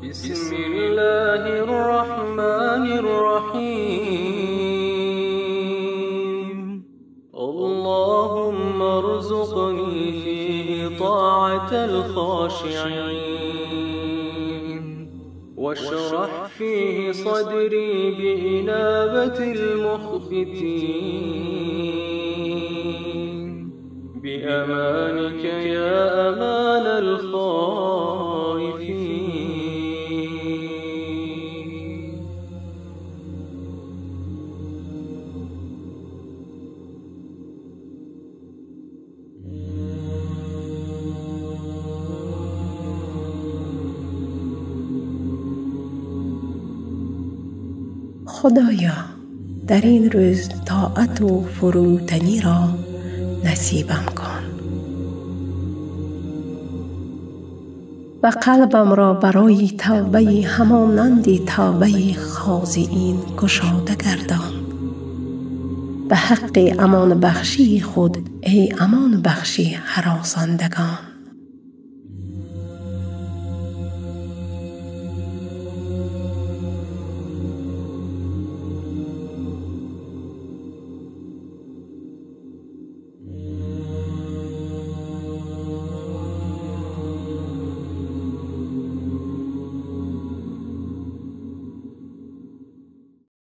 بسم الله الرحمن الرحيم. اللهم ارزقني فيه طاعة الخاشعين، واشرح فيه صدري بإنابة المخبتين، بأمانك يا أمان الخائفين. خدایا در این روز طاعت و فروتنی را نصیبم کن و قلبم را برای توبه همانند توبه خاضعین گشاده گردان. به حق امان بخشی خود ای امان بخشی هراسندگان.